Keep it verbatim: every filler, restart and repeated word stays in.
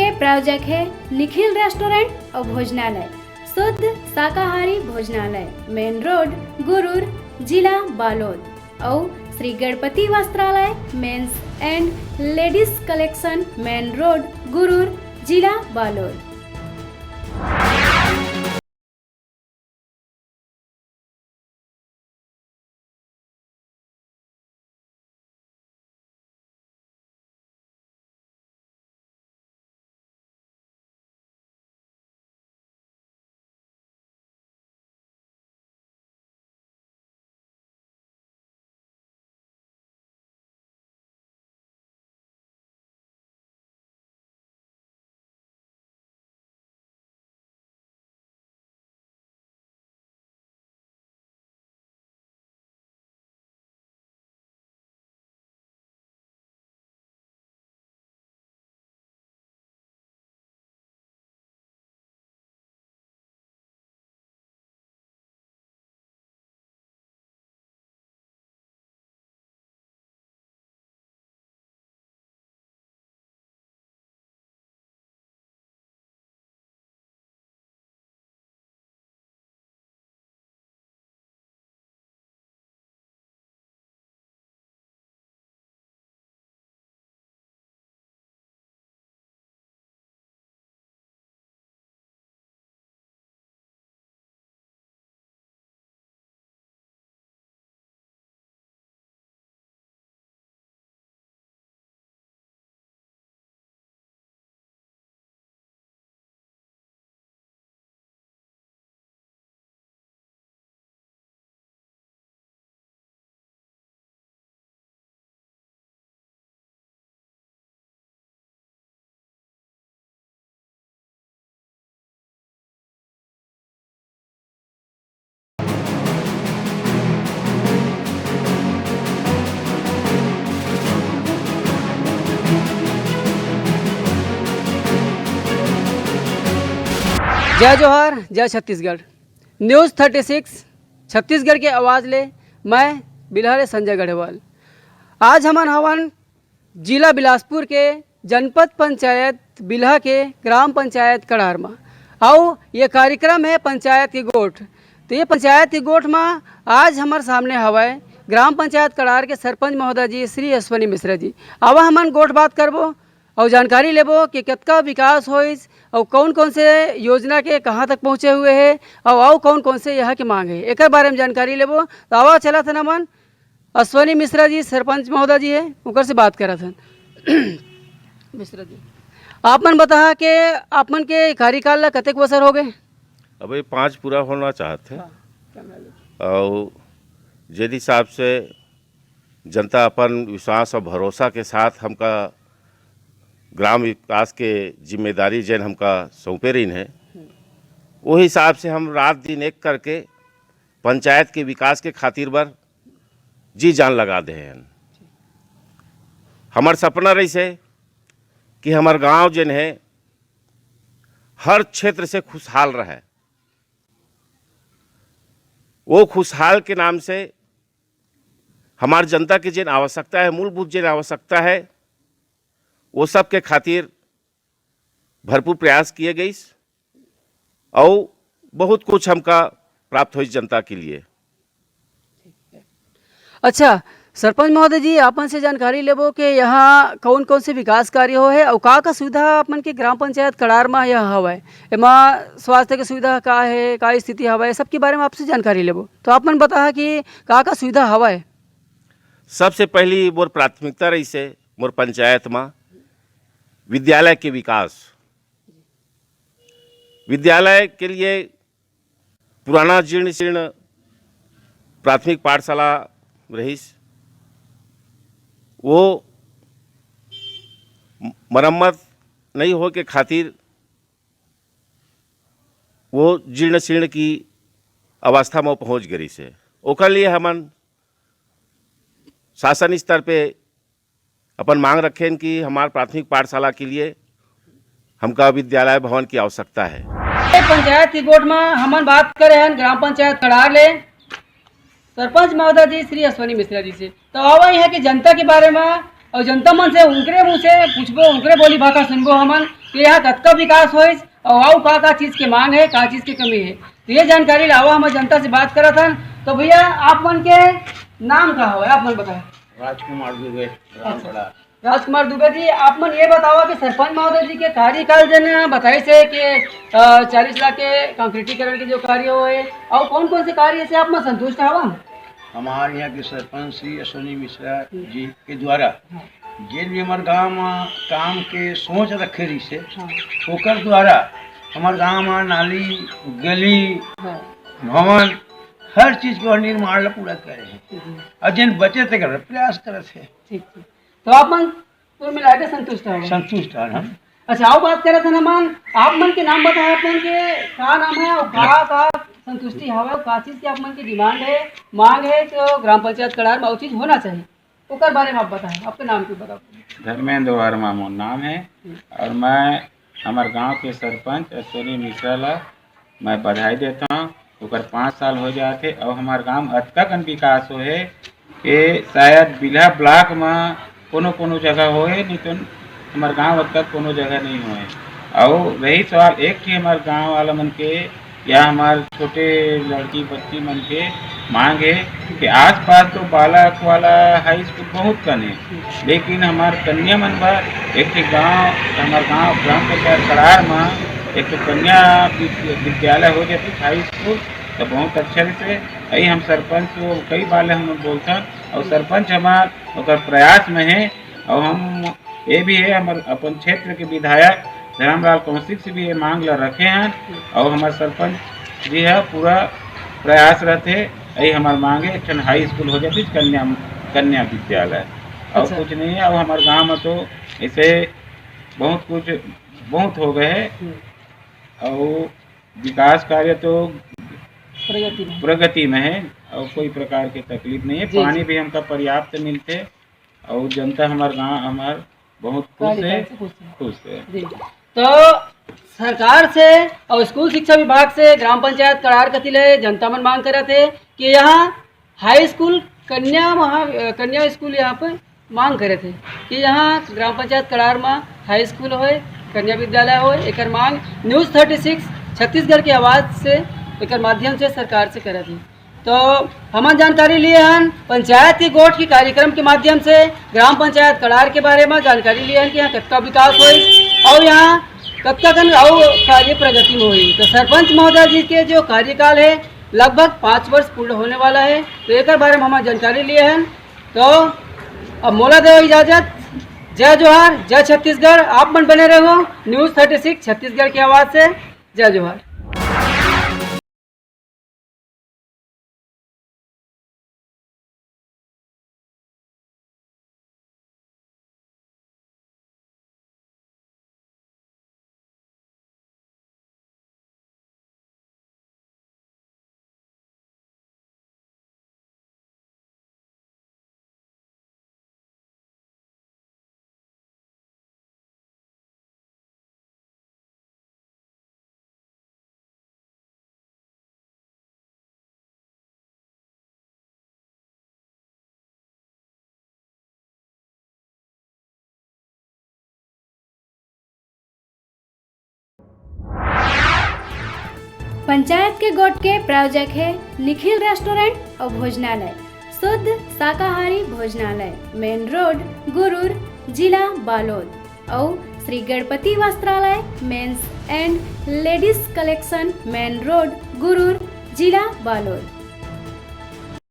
के प्रायोजक हे निखिल रेस्टोरेंट अउ भोजनालय, शुद्ध शाकाहारी भोजनालय, मेन रोड, गुरूर, जिला बालोद, अउ श्री गणपति वस्त्रालय, men's and ladies collection, main road, Gurur, जिला बालोद। जय जोहार, जय Chhattisgarh. News thirty six Chhattisgarh के आवाज़ ले मैं बिल्हा ले संजय गढ़वाल। आज हमन हवन जिला बिलासपुर के जनपद पंचायत बिल्हा के ग्राम पंचायत कड़ार म, अउ ये कार्यक्रम हे पंचायत के गोठ। तो ये पंचायत के गोठ म आज हमर सामने हवय ग्राम पंचायत कड़ार के सरपंच महोदय जी श्री अश्वनी मिश्रा जी। आवा हमन गोठ बात करबो अउ जानकारी लेबो कि कतका विकास होइस अउ कौन कौन से योजना के कहाँ तक पहुँचे हुए हे अउ, अउ कौन कौन से यहाँ के मांग हे, एकर बारे में जानकारी लेबो। तो आवा चलत हन हमन अश्वनी मिश्रा जी, सरपंच महोदय जी हे, ओकर से बात करत हन। मिश्रा जी, आप मन बताहा के आप मन के कार्यकाल ला कतेक बछर हो गए? अभी पाँच पूरा होना चाहत हे। हाँ, क्या नाम है? अउ जिस हिसाब से जनता अपन विश्वास अउ भरोसा के साथ हमका ग्राम विकास के जिम्मेदारी जेन हमका सौंपे रहिन हे, वो हिसाब से हम रात दिन एक करके पंचायत के विकास के खातिर बर जी जान लगा दे हन। हमर सपना रहिस हे कि हमर गांव जेन हे, हर क्षेत्र से खुशहाल रहे। वो खुशहाल के नाम से हमार जनता के जेन आवश्यकता हे, मूलभूत जेन आवश्यकता हे, वो सब के खातिर भरपूर प्रयास किए गइस अउ बहुत कुछ हमका प्राप्त होइस जनता के लिए। अच्छा, सरपंच महोदय जी, आपन से जानकारी लेबो के यहाँ कौन-कौन से विकास कार्य हो हे अउ का-का सुविधा आपन के ग्राम पंचायत कड़ार म यहाँ हवय? एमा स्वास्थ्य के सुविधा का हे, का स्थिति हवय, सबके बारे में आपसे जानकारी लेबो। तो आप मन बताहा कि का-का सुविधा हवय? सबसे पहली मोर प्राथमिकता रहिस हे मोर पंचायत म विद्यालय के विकास। विद्यालय के लिए पुराना जीर्ण शीर्ण प्राथमिक पाठशाला रहिस, वो मरम्मत नहीं होए के खातिर वो जीर्ण शीर्ण की अवस्था में पहुंच गइस हे। ओकर लिए हमन शासन स्तर पे अपन मांग रखेन कि हमार प्राथमिक पाठशाला के लिए हमका विद्यालय भवन की आवश्यकता हे। पंचायत की गोठ में हमन बात करे हन ग्राम पंचायत कड़ार ले सरपंच महोदय जी श्री अश्वनी मिश्रा जी से। तो आवा यहाँ की जनता के बारे में अउ जनता मन से उनकरे मुँह से पूछबो, उनकरे बोली भाखा सुनबो हमन कि यहाँ कतका विकास होइस अउ अउ का का चीज के मांग हे, का चीज के कमी हे। तो ये जानकारी लावा हमर जनता से बात करत हन। तो भैया, आप मन के नाम का हवय, आप मन बताए। राजकुमार दुबे, रामगढ़ा। राजकुमार दुबे जी, आप मन ये बतावा कि सरपंच महोदय जी के कार्यकाल जेन बताइस हे कि, अ, चालीस लाख के कांक्रीटीकरण के जो कार्य होए, अउ कौन कौन से कार्य से आप मन संतुष्ट हवा? हमारे यहाँ के सरपंच श्री अश्विनी मिश्रा जी के द्वारा हाँ। जेन भी हमारे गांव में काम के सोच रखे रहिस हे, हाँ। ओकर द्वारा हमारे गांव में नाली, गली, हाँ। भवन, हर चीज के निर्माण ला पूरा करे हे। हम्म। अउ जेन बचे तेकर प्रयास करत हे। ठीक, ठीक। तो आप मन कुल मिला के संतुष्ट हव? संतुष्ट हन हम। अच्छा, अउ बात करत हन हमन, आप मन के नाम बताए, आप मन के का नाम हे अउ का, का संतुष्टि हवय, का चीज के आप मन के demand हे, मांग हे, तो ग्राम पंचायत कड़ार में अउ चीज होना चाहिए, ओकर बारे में आप बताए, आपके नाम के बताओ। धर्मेंद्र वर्मा मोर नाम हे हम्म। अउ मैं हमर गांव के सरपंच अश्विनी मिश्रा ला मैं बधाई देथंव। ओकर पाँच साल हो जात हे अउ हमर गांव अतका कन विकास होए हे कि शायद बिल्हा ब्लॉक म कोनो कोनो जगह होए, नहीं तो हमर गांव अतका कोनो जगह नहीं होए। अउ रही सवाल एक ठे हमर गांव वाला मन के या हमर छोटे लड़की बच्ची मन के मांग हे कि आसपास तो बालक वाला हाई स्कूल बहुत कन हे, लेकिन हमर कन्या मन बर एक ठे गांव, हमर गांव ग्राम पंचायत कड़ार म एक ठे कन्या विद-, विद्यालय हो जातिस हाई स्कूल, तो बहुत अच्छा रहिस। यही हम सरपंच को कई बार ले हम बोलथन, अउ सरपंच हमर ओकर प्रयास में हे, अउ हम ये भी हे, हमर अपन क्षेत्र के विधायक धर्मलाल कौशिक से भी ये मांग ला रखे हन, अउ हमर सरपंच जी ह पूरा प्रयास रहथे। यही हमर मांग हे, एक ठन हाई स्कूल हो जातिस, कन्या, कन्या विद्यालय, अउ अच्छा। कुछ नहीं हे। अउ हमर गांव में तो ऐसे बहुत कुछ, बहुत हो गए हे, हम्म। अउ विकास कार्य तो प्रगति में। प्रगति में हे, अउ कोई प्रकार के तकलीफ नहीं हे। जी, पानी जी। भी हमका पर्याप्त मिलथे, अउ जनता हमर गांव हमर बहुत खुश हे, कार्यकाल से खुश हे। खुश हे। जी। तो सरकार से अउ स्कूल शिक्षा विभाग से ग्राम पंचायत कड़ार कति ले जनता मन मांग करत हे कि यहाँ हाई स्कूल कन्या महा-, अ, कन्या स्कूल यहाँ पे मांग करत हे कि यहाँ ग्राम पंचायत कड़ार म हाई स्कूल होए, कन्या विद्यालय होए, एकर मांग News thirty six छत्तीसगढ़ के आवाज से एकर माध्यम से सरकार से करत हे। तो हमन जानकारी लिए हन पंचायत के गोठ के कार्यक्रम के माध्यम से ग्राम पंचायत कड़ार के बारे में जानकारी लिए हन कि यहाँ कतका विकास होइस अउ यहाँ कतका कन अउ कार्य प्रगति में होही। तो सरपंच महोदय जी के जो कार्यकाल हे लगभग पाँच वर्ष पूर्ण होने वाला हे, तो एकर बारे में हमन जानकारी लिए हन। तो अब मोला देव इजाजत। जय जोहार, जय छत्तीसगढ़। आप मन बने रहो News thirty six छत्तीसगढ़ की आवाज से। जय जोहार। पंचायत के गोठ के प्रायोजक हे निखिल रेस्टोरेंट अउ भोजनालय, शुद्ध शाकाहारी भोजनालय, मेन रोड, गुरूर, जिला बालोद, अउ श्री गणपति वस्त्रालय, men's and ladies collection, main road, Gurur, जिला बालोद।